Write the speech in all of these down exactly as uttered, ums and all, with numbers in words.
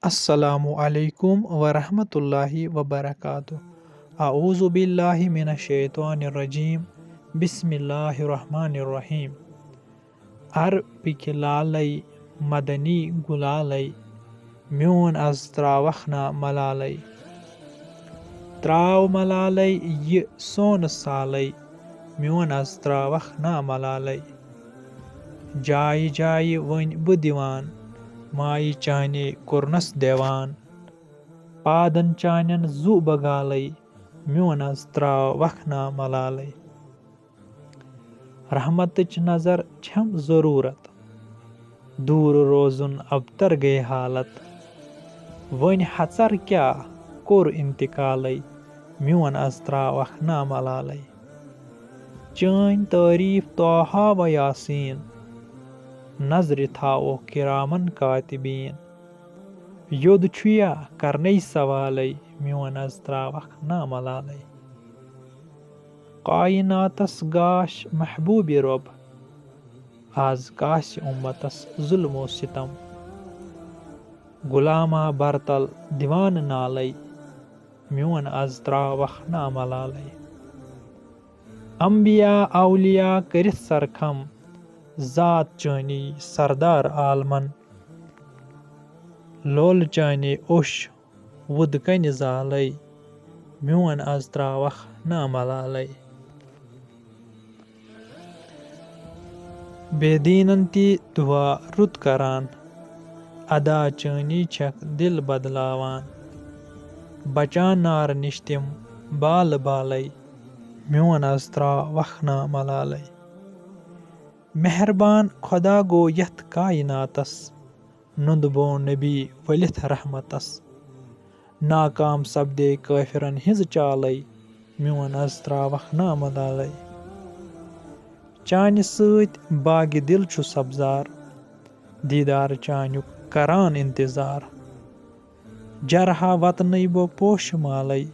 السلام علیکم ورحمۃ اللہ وبرکاتہ۔ اعوذ باللہ من الشیطان الرجیم۔ بسم اللہ الرحمن الرحیم۔ عربٕکۍ لالے، مدنی گُلالے، میون از تراوکھ نا ملالے۔ تراو ملالے یہِ سون سالے، میون از تراوکھ نا ملالے۔ جایہِ جایہِ وۄنۍ بہٕ دِوان، مایہِ چانے کوٚرنس دیوان۔ پادن چانٮ۪ن زُو بہٕ گالے، میون از تراوکھ نا ملالے۔ رحمتٕچ نظر چھم ضروٗرت، دوٗر روزُن ابتر گٔے حالت۔ وۄنۍ ہژر کیٛاہ کوٚر انتقالے، میون از تراوکھ نا ملالے۔ چٲنۍ تعریٖف طٰہٰ و یاسیٖن، نظرِ تھاوو کِرامن کاتبیٖن۔ یوٚد چھُیا کرنے سوالے، میون از تراوکھ نا ملالے۔ کائناتس گاش محبوبِ رۄب، از کاسہِ اُمتس ظلم و ستم۔ غلامہ برتل دِوان نالے، میون از تراوکھ نا ملالے۔ انبیاء اولیاء کٔرِتھ سرخم، ذات چٲنی سردار عالمن۔ لول چانے اوٚش وُد کنہِ زالے، میون از تراوکھ نا ملالے۔ بے دیٖنن تہِ دُعا رُت کران، ادا چٲنی چھکھ دِل بدلاوان۔ بچان نارٕ نِش تِم بالہٕ بالے، میون از تراوکھ نا ملالے۔ مہربان خدا گوٚو یتھ کائناتس، نُنٛد بون نبی ؤلِتھ رحمتس۔ ناکام سپدے کٲفرن ہٕنٛز چالے، میون از تراوکھ نا ملالے۔ چانہِ سۭتۍ باغِ دِل چھُ سبزار، دیٖدار چانیُک کران انتظار۔ جرحا وطنٕے بہٕ پوشہٕ مالے،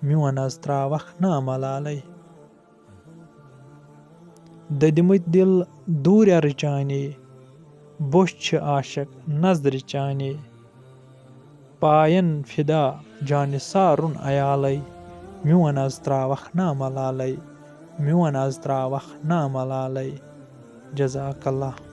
میون از تراوکھ نا ملالے۔ دٔدمٕتۍ دِل دوٗرٮ۪رٕ چانے، بوٚچھ چھِ عاشق نظرِ چانے۔ پاین فدا جانہِ سارُن عیالے، میون از تراوکھ نا ملالے، میون از تراوکھ نا ملالے۔ جزاک اللہ۔